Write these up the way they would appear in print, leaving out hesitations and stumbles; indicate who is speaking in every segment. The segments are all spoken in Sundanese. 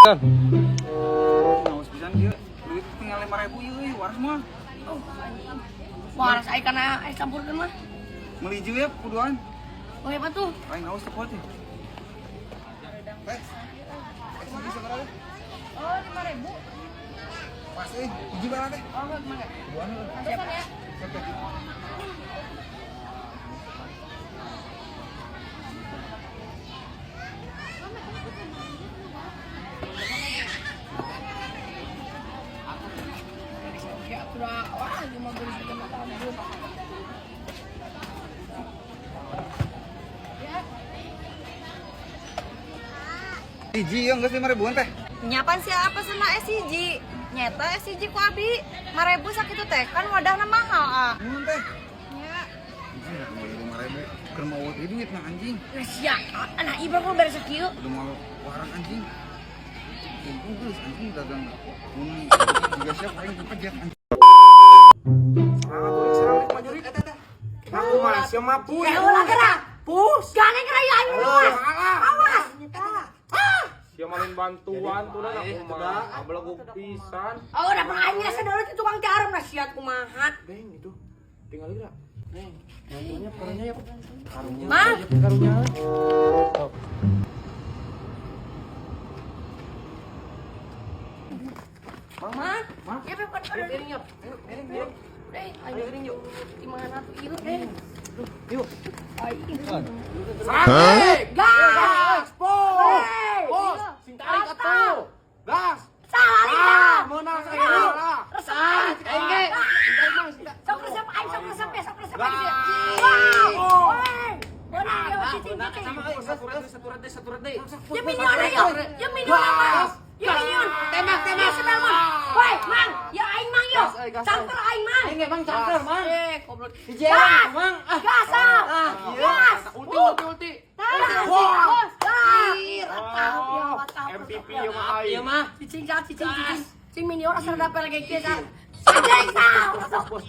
Speaker 1: Kan.
Speaker 2: Ngawas pisan ieu. Duit tinggal 5.000 ieu euy, waras mah.
Speaker 3: Oh, anjing. Waras ai kana es campurkeun mah.
Speaker 2: Meuli hiji we kuduan.
Speaker 3: Oh, hebat tuh.
Speaker 2: Aing haus teu kuat teh. Teh. Es hiji sabaraha teh?
Speaker 3: Oh, 5.000.
Speaker 2: Pas euy, hiji barang teh.
Speaker 3: Oh, enggak gimana?
Speaker 2: Duaan heuh.
Speaker 3: Siap ya.
Speaker 2: Siap, teh.
Speaker 3: Ya, aku udah wah, cuma beli sama tambur.
Speaker 2: Hiji ieu geus 5.000-an teh.
Speaker 4: Nyapan siapa sama es hiji? Nyeta es hiji ku abi 5.000 sakitu teh kan wadahna mahal ah.
Speaker 2: Nuhun teh.
Speaker 4: Nya.
Speaker 2: Anjing meuli 5.000. Keur mau euy duit mah anjing.
Speaker 3: Nah, sia, anak ieu baru beres sakieu.
Speaker 2: Udah mau warang anjing. Untung geus anjing dagang. Mun juga siap aing kepejet anjing.
Speaker 1: Serangan tuh, serang rik maju rik. Aku mah sia mah pus.
Speaker 3: Ya ulah gerak.
Speaker 1: Pus.
Speaker 3: Gane gerak ya aing luas. Awas.
Speaker 1: Sia malin bantuan tuh dan aku mah beleguk pisan.
Speaker 3: Oh, udah pernah aing ngerasa dulu itu tukang tiarem nah sia kumaha.
Speaker 1: Beng itu. Tinggal gerak. Neng, bantuannya karunya ya. Karunya.
Speaker 3: Mang.
Speaker 1: Karunya.
Speaker 3: Mang,
Speaker 1: Mang.
Speaker 3: Ya, Beb, kan
Speaker 1: Miring yuk. Ayo, miring, miring.
Speaker 3: Eh, ayo
Speaker 1: Miring yuk.
Speaker 3: Gimana tuh ieu eh?
Speaker 1: Yuk.
Speaker 3: Aing.
Speaker 1: Serang.
Speaker 3: Gas!
Speaker 1: Pos.
Speaker 3: Hey!
Speaker 1: Pos, sing tarik atuh. Gas.
Speaker 3: Salah
Speaker 1: Ah, meunang saya lah.
Speaker 3: Resep aing.
Speaker 1: Aing ge. Sing tarik mah, sing tarik.
Speaker 3: Sok resep aing, sok resep ya, sok resep aing.
Speaker 1: Gas.
Speaker 3: Wow. Woi. Beunang ya cicing cicing.
Speaker 1: Sama euy, satu red, satu red, satu red.
Speaker 3: Ya minion ayo. Ya minion apa? Ya minion.
Speaker 1: Tembak, tembak.
Speaker 3: Ya sebel mang. Woi, mang. Ya aing mang yo.
Speaker 1: Gas, euy, gas, euy.
Speaker 3: Cangker aing mang.
Speaker 5: Aing ge, Mang, cangker, Mang.
Speaker 3: Eh, goblok.
Speaker 5: Hiji erang,
Speaker 3: Gas.
Speaker 5: Mang. Ah.
Speaker 3: Gas. ah.
Speaker 5: Ah,
Speaker 3: Gas.
Speaker 1: Ulti, ulti, ulti.
Speaker 3: Wah.
Speaker 1: Oh, MVP ya mah aing.
Speaker 5: Ieu mah.
Speaker 3: Cicing cah, cicing cicing. Cing minion asal dapet lagi kieu cah. Cicing cah.
Speaker 1: Bos.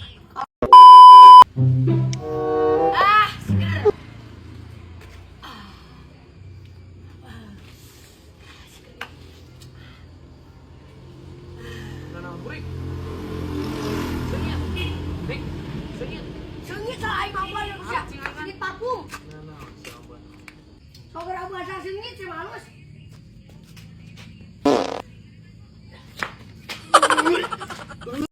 Speaker 3: Ah, seger.
Speaker 1: Nah, burik. Seungit. Rik, seungit.
Speaker 3: Seungit salah aing mampu ya Rusia. Seungit parfum.
Speaker 1: Nah, nah, si Amban.
Speaker 3: Sok geura bahasa seungit si halus.